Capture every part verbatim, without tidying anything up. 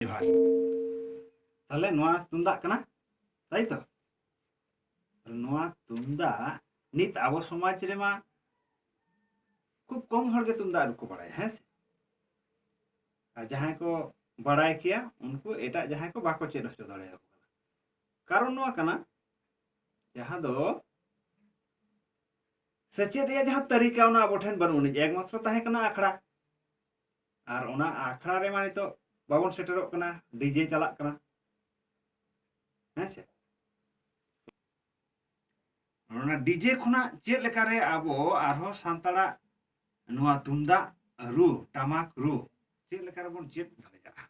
ᱡᱚᱦᱟᱨ᱾ ᱛᱟᱦᱞᱮ ᱱᱚᱣᱟ ᱛᱩᱢᱫᱟᱜ ᱠᱟᱱᱟ, ᱛᱟᱭ ᱛᱚ? ᱱᱚᱣᱟ ᱛᱩᱢᱫᱟᱜ ᱱᱤᱛ ᱟᱵᱚ ᱥᱚᱢᱟᱡᱽ ᱨᱮᱢᱟ ᱠᱷᱩᱵ ᱠᱚᱢ ᱦᱚᱲ ᱜᱮ ᱛᱩᱢᱫᱟᱜ ᱨᱩ ᱠᱚ ᱵᱟᱲᱟᱭᱟ, ᱦᱮᱸ ᱥᱮ? ᱟᱨ ᱡᱟᱦᱟᱸᱭ ᱠᱚ ᱵᱟᱲᱟᱭ ᱠᱮᱭᱟ, ᱩᱱᱠᱩ ᱮᱴᱟᱜ ᱡᱟᱦᱟᱸᱭ ᱠᱚ ᱵᱟᱠᱚ ᱪᱮᱫ ᱦᱚᱪᱚ ᱫᱟᱲᱮᱭᱟᱠᱚ ᱠᱟᱱᱟ᱾ ᱠᱟᱨᱚᱱ ᱱᱚᱣᱟ ᱠᱟᱱᱟ, ᱡᱟᱦᱟᱸ ᱫᱚ ᱥᱮᱪᱮᱫ ᱨᱮᱭᱟᱜ ᱡᱟᱦᱟᱸ ᱛᱟᱹᱨᱤᱠᱟ, ᱚᱱᱟ ᱟᱵᱚ ᱴᱷᱮᱱ ᱵᱟᱹᱱᱩᱜ ᱟᱹᱱᱤᱡ᱾ ᱮᱠᱢᱟᱛᱨᱚ ᱛᱟᱦᱮᱸ ᱠᱟᱱᱟ ᱟᱠᱷᱲᱟ, ᱟᱨ ᱚᱱᱟ ᱟᱠᱷᱲᱟ ᱨᱮᱢᱟ ᱱᱤᱛᱚᱜ ᱵᱟᱵᱚᱱ ᱥᱮᱴᱮᱨᱚᱜ ᱠᱟᱱᱟ, ᱰᱤᱡᱮ ᱪᱟᱞᱟᱜ ᱠᱟᱱᱟ, ᱦᱮᱸ ᱥᱮ? ᱚᱱᱟ ᱰᱤᱡᱮ ᱠᱷᱚᱱᱟᱜ ᱪᱮᱫ ᱞᱮᱠᱟᱨᱮ ᱟᱵᱚ ᱟᱨᱦᱚᱸ ᱥᱟᱱᱛᱟᱲᱟᱜ ᱱᱚᱣᱟ ᱛᱩᱢᱫᱟᱜ ᱨᱩ, ᱴᱟᱢᱟᱠ ᱨᱩ ᱪᱮᱫ ᱞᱮᱠᱟ ᱨᱮᱵᱚᱱ ᱪᱮᱫ ᱫᱟᱲᱮᱭᱟᱜᱼᱟ,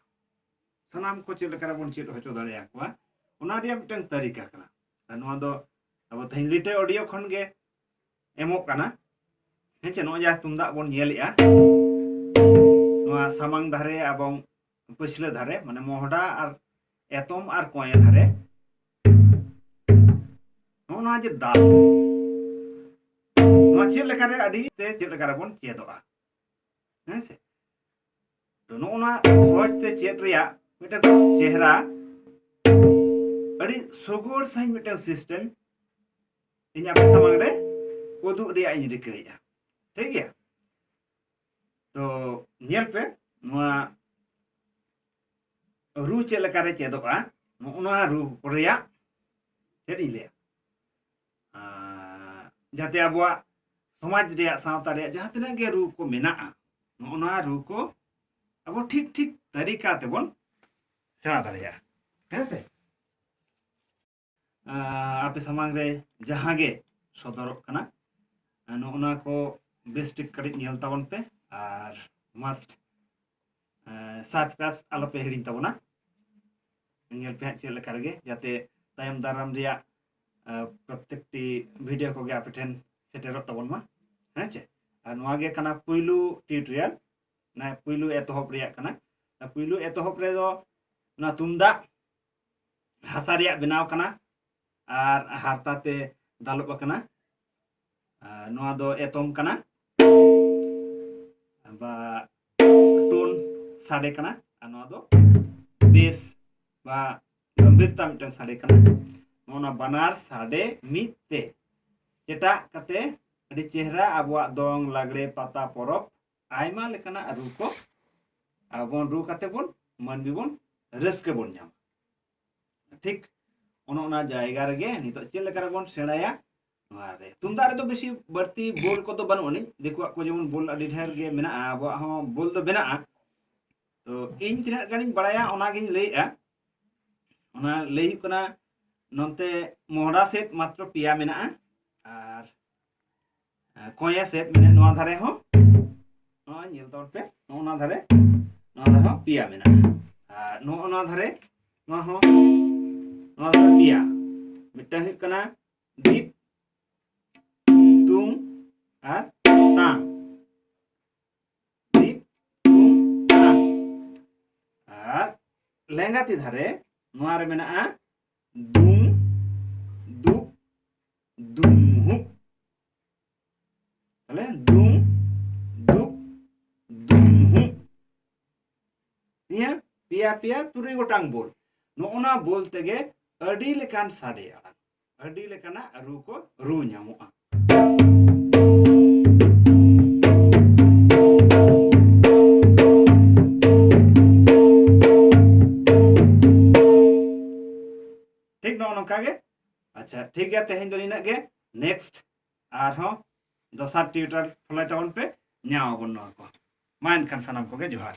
ᱥᱟᱱᱟᱢ ᱠᱚ ᱪᱮᱫ ᱞᱮᱠᱟ ᱨᱮᱵᱚᱱ ᱪᱮᱫ ᱦᱚᱪᱚ ᱫᱟᱲᱮᱭᱟᱠᱚᱣᱟ, ᱚᱱᱟ ᱨᱮᱭᱟᱜ ᱢᱤᱫᱴᱟᱝ ᱛᱟᱹᱨᱤᱠᱟ ᱠᱟᱱᱟ᱾ ᱟᱨ ᱱᱚᱣᱟ ᱫᱚ ᱟᱵᱚ ᱛᱮᱦᱮᱧ ᱞᱤᱴᱟᱹ ᱚᱰᱤᱭᱳ ᱠᱷᱚᱱ ᱜᱮ ᱮᱢᱚᱜ ᱠᱟᱱᱟ᱾ ᱦᱮᱸ ᱪᱮ, ᱱᱚᱜᱼᱚᱭ ᱡᱟᱦᱟᱸ ᱛᱩᱢᱫᱟᱜ ᱵᱚᱱ ᱧᱮᱞᱮᱜᱼᱟ, ᱱᱚᱣᱟ ᱥᱟᱢᱟᱝ ᱫᱷᱟᱨᱮ ᱮᱵᱚᱝ ᱯᱟᱹᱪᱷᱞᱟᱹ ᱫᱷᱟᱨᱮ, ᱢᱟᱱᱮ ᱢᱚᱦᱰᱟ ᱟᱨ ᱮᱛᱚᱢ ᱟᱨ ᱠᱚᱸᱭᱮ ᱫᱷᱟᱨᱮ, ᱱᱚᱜᱼᱚ ᱱᱚᱣᱟ ᱡᱮ ᱫᱟᱞ, ᱱᱚᱣᱟ ᱪᱮᱫ ᱞᱮᱠᱟᱨᱮ ᱟᱹᱰᱤ ᱛᱮ ᱪᱮᱫ ᱞᱮᱠᱟ ᱨᱮᱵᱚᱱ ᱪᱮᱫᱚᱜᱼᱟ, ᱦᱮᱸ ᱥᱮ? ᱛᱚ ᱱᱚᱜᱼᱚ ᱱᱚᱣᱟ ᱥᱚᱦᱚᱡ ᱛᱮ ᱪᱮᱫ ᱨᱮᱭᱟᱜ ᱢᱤᱫᱴᱟᱝ ᱪᱮᱦᱨᱟ, ᱟᱹᱰᱤ ᱥᱚᱜᱚᱲ ᱥᱟᱺᱦᱤᱡ ᱢᱤᱫᱴᱟᱝ ᱥᱤᱥᱴᱮᱢ ᱤᱧ ᱟᱯᱮ ᱥᱟᱢᱟᱝ ᱨᱮ ᱩᱫᱩᱜ ᱨᱮᱭᱟᱜ ᱤᱧ ᱨᱤᱠᱟᱹᱭᱮᱫᱼᱟ᱾ ᱴᱷᱤᱠ ᱜᱮᱭᱟ? ᱛᱚ ᱧᱮᱞ ᱯᱮ, ᱱᱚᱣᱟ ᱨᱩ ᱪᱮᱫ ᱞᱮᱠᱟᱨᱮ ᱪᱮᱫᱚᱜᱼᱟ, ᱱᱚᱜᱼᱚ ᱱᱚᱣᱟ ᱨᱩ ᱨᱮᱭᱟᱜ ᱪᱮᱫ ᱤᱧ ᱞᱟᱹᱭᱟ, ᱟᱨ ᱡᱟᱛᱮ ᱟᱵᱚᱣᱟᱜ ᱥᱚᱢᱟᱡᱽ ᱨᱮᱭᱟᱜ, ᱥᱟᱶᱛᱟ ᱨᱮᱭᱟᱜ ᱡᱟᱦᱟᱸ ᱛᱤᱱᱟᱹᱜ ᱜᱮ ᱨᱩ ᱠᱚ ᱢᱮᱱᱟᱜᱼᱟ, ᱱᱚᱜᱼᱚ ᱱᱚᱣᱟ ᱨᱩ ᱠᱚ ᱟᱵᱚ ᱴᱷᱤᱠ ᱴᱷᱤᱠ ᱛᱟᱹᱨᱤᱠᱟ ᱛᱮᱵᱚᱱ ᱥᱮᱬᱟ ᱫᱟᱲᱮᱭᱟᱜᱼᱟ, ᱦᱮᱸ ᱥᱮ? ᱟᱸ, ᱟᱯᱮ ᱥᱟᱢᱟᱝ ᱨᱮ ᱡᱟᱦᱟᱸ ᱜᱮ ᱥᱚᱫᱚᱨᱚᱜ ᱠᱟᱱᱟ, ᱟᱸ, ᱱᱚᱜᱼᱚ ᱱᱚᱣᱟ ᱠᱚ ᱵᱮᱥ ᱴᱷᱤᱠ ᱠᱟᱹᱴᱤᱡ ᱧᱮᱞ ᱛᱟᱵᱚᱱ ᱯᱮ, ᱟᱨ must, ᱟᱸ, subscribe ᱟᱞᱚ ᱯᱮ ᱦᱤᱲᱤᱧ ᱛᱟᱵᱚᱱᱟ᱾ ᱧᱮᱞ ᱯᱮ ᱦᱟᱸᱜ ᱪᱮᱫ ᱞᱮᱠᱟ ᱨᱮᱜᱮ, ᱡᱟᱛᱮ ᱛᱟᱭᱚᱢ ᱫᱟᱨᱟᱢ ᱨᱮᱭᱟᱜ, ᱟᱸ, ᱯᱨᱚᱛᱮᱠᱴᱤ ᱵᱷᱤᱰᱤᱭᱳ ᱠᱚᱜᱮ ᱟᱯᱮ ᱴᱷᱮᱱ ᱥᱮᱴᱮᱨᱚᱜ ᱛᱟᱵᱚᱱ ᱢᱟ, ᱦᱮᱸ ᱪᱮ? ᱟᱨ ᱱᱚᱣᱟ ᱜᱮ ᱠᱟᱱᱟ ᱯᱩᱭᱞᱩ ᱴᱤᱭᱩᱴᱳᱨᱤᱭᱟᱞ, ᱚᱱᱟ ᱯᱩᱭᱞᱩ ᱮᱛᱚᱦᱚᱵ ᱨᱮᱭᱟᱜ ᱠᱟᱱᱟ᱾ ᱚᱱᱟ ᱯᱩᱭᱞᱩ ᱮᱛᱚᱦᱚᱵ ᱨᱮᱫᱚ ᱚᱱᱟ ᱛᱩᱢᱫᱟᱜ ᱦᱟᱥᱟ ᱨᱮᱭᱟᱜ ᱵᱮᱱᱟᱣ ᱠᱟᱱᱟ, ᱟᱨ ᱦᱟᱨᱛᱟ ᱛᱮ ᱫᱟᱞᱚᱵ ᱟᱠᱟᱱᱟ᱾ ᱟᱨ ᱱᱚᱣᱟ ᱫᱚ ᱮᱛᱚᱢ ᱠᱟᱱᱟ, ᱵᱟ ᱴᱳᱱ ᱥᱟᱰᱮ ᱠᱟᱱᱟ, ᱟᱨ ᱱᱚᱣᱟ ᱫᱚ ᱵᱮᱥ ᱵᱟ ᱜᱟᱢᱵᱷᱤᱨᱛᱟ ᱢᱤᱫᱴᱟᱝ ᱥᱟᱰᱮ ᱠᱟᱱᱟ᱾ ᱱᱚᱜᱼᱚ ᱱᱟ ᱵᱟᱱᱟᱨ ᱥᱟᱰᱮ ᱢᱤᱫ ᱛᱮ ᱪᱮᱴᱟᱜ ᱠᱟᱛᱮ ᱟᱹᱰᱤ ᱪᱮᱦᱨᱟ ᱟᱵᱚᱣᱟᱜ ᱫᱚᱝ, ᱞᱟᱜᱽᱲᱮ, ᱯᱟᱛᱟ ᱯᱚᱨᱚᱵᱽ ᱟᱭᱢᱟ ᱞᱮᱠᱟᱱᱟᱜ ᱨᱩ ᱠᱚ ᱟᱵᱚ ᱵᱚᱱ ᱨᱩ ᱠᱟᱛᱮ ᱵᱚᱱ ᱢᱟᱹᱱᱢᱤ ᱵᱚᱱ ᱨᱟᱹᱥᱠᱟᱹ ᱵᱚᱱ ᱧᱟᱢᱟ᱾ ᱴᱷᱤᱠ ᱚᱱᱮ ᱚᱱᱟ ᱡᱟᱭᱜᱟ ᱨᱮᱜᱮ ᱱᱤᱛᱚᱜ ᱪᱮᱫ ᱞᱮᱠᱟ ᱨᱮᱵᱚᱱ ᱥᱮᱬᱟᱭᱟ? ᱱᱚᱣᱟ ᱨᱮ ᱛᱩᱢᱫᱟᱜ ᱨᱮᱫᱚ ᱵᱮᱥᱤ ᱵᱟᱹᱲᱛᱤ ᱵᱳᱞ ᱠᱚᱫᱚ ᱵᱟᱹᱱᱩᱜ ᱟᱹᱱᱤᱡ᱾ ᱫᱤᱠᱩᱣᱟᱜ ᱠᱚ ᱡᱮᱢᱚᱱ ᱵᱳᱞ ᱟᱹᱰᱤ ᱰᱷᱮᱨ ᱜᱮ ᱢᱮᱱᱟᱜᱼᱟ, ᱟᱵᱚᱣᱟᱜ ᱦᱚᱸ ᱵᱳᱞ ᱫᱚ ᱢᱮᱱᱟᱜᱼᱟ᱾ ᱛᱚ ᱤᱧ ᱛᱤᱱᱟᱹᱜ ᱜᱟᱱᱤᱧ ᱵᱟᱲᱟᱭᱟ ᱚᱱᱟᱜᱤᱧ ᱞᱟᱹᱭᱮᱜᱼᱟ᱾ ᱚᱱᱟ ᱞᱟᱹᱭ ᱦᱩᱭᱩᱜ ᱠᱟᱱᱟ, ᱱᱚᱱᱛᱮ ᱢᱚᱦᱰᱟ ᱥᱮᱫ ᱢᱟᱛᱨᱚ ᱯᱮᱭᱟ ᱢᱮᱱᱟᱜᱼᱟ, ᱟᱨ ᱠᱚᱸᱭᱮ ᱥᱮᱫ ᱢᱮᱱᱟᱜᱼᱟ ᱱᱚᱣᱟ ᱫᱷᱟᱨᱮ ᱦᱚᱸ, ᱱᱚᱣᱟ ᱧᱮᱞ ᱛᱟᱵᱚᱱ ᱯᱮ, ᱱᱚᱜᱼᱚ ᱱᱚᱣᱟ ᱫᱷᱟᱨᱮ, ᱱᱚᱣᱟ ᱫᱷᱟᱨᱮ ᱦᱚᱸ ᱯᱮᱭᱟ ᱢᱮᱱᱟᱜᱼᱟ, ᱟᱨ ᱱᱚᱜᱼᱚ ᱱᱚᱣᱟ ᱫᱷᱟᱨᱮ, ᱱᱚᱣᱟ ᱦᱚᱸ, ᱱᱚᱣᱟ ᱫᱷᱟᱨᱮ ᱯᱮᱭᱟ᱾ ᱢᱤᱫᱴᱟᱝ ᱦᱩᱭᱩᱜ ᱠᱟᱱᱟ ᱫᱤᱯ, ᱛᱩᱝ ᱟᱨ ᱛᱟᱝ᱾ ᱫᱤᱯ, ᱛᱩᱝ, ᱛᱟᱝ᱾ ᱟᱨ ᱞᱮᱸᱜᱟ ᱛᱤ ᱫᱷᱟᱨᱮ ᱱᱚᱣᱟ ᱨᱮ ᱢᱮᱱᱟᱜᱼᱟ ᱫᱩᱝ, ᱫᱩᱯ, ᱫᱩᱝᱦᱩᱯ᱾ ᱛᱟᱦᱞᱮ ᱫᱩᱝ, ᱫᱩᱯ, ᱫᱩᱝᱦᱩᱯ᱾ ᱱᱤᱭᱟᱹ ᱯᱮᱭᱟ ᱯᱮᱭᱟ ᱛᱩᱨᱩᱭ ᱜᱚᱴᱟᱝ ᱵᱳᱞ᱾ ᱱᱚᱜᱼᱚ ᱱᱟ ᱵᱳᱞ ᱛᱮᱜᱮ ᱟᱹᱰᱤ ᱞᱮᱠᱟᱱ ᱥᱟᱰᱮ ᱟᱲᱟᱝ, ᱟᱹᱰᱤ ᱞᱮᱠᱟᱱᱟᱜ ᱨᱩ ᱠᱚ ᱨᱩ ᱧᱟᱢᱚᱜᱼᱟ᱾ ᱴᱷᱤᱠ ᱱᱚᱜᱼᱚ ᱱᱚᱝᱠᱟ ᱜᱮ᱾ ᱟᱪᱪᱷᱟ, ᱴᱷᱤᱠ ᱜᱮᱭᱟ, ᱛᱮᱦᱮᱧ ᱫᱚ ᱱᱤᱱᱟᱹᱜ ᱜᱮ᱾ ᱱᱮᱠᱥᱴ ᱟᱨᱦᱚᱸ ᱫᱚᱥᱟᱨ ᱴᱤᱭᱩᱴᱚᱨ ᱯᱷᱚᱞᱳᱭ ᱛᱟᱵᱚᱱ ᱯᱮ᱾ ᱧᱟᱢ ᱟᱵᱚᱱ ᱱᱚᱣᱟ ᱠᱚ᱾ ᱢᱟ ᱮᱱᱠᱷᱟᱱ ᱥᱟᱱᱟᱢ ᱠᱚᱜᱮ ᱡᱚᱦᱟᱨ᱾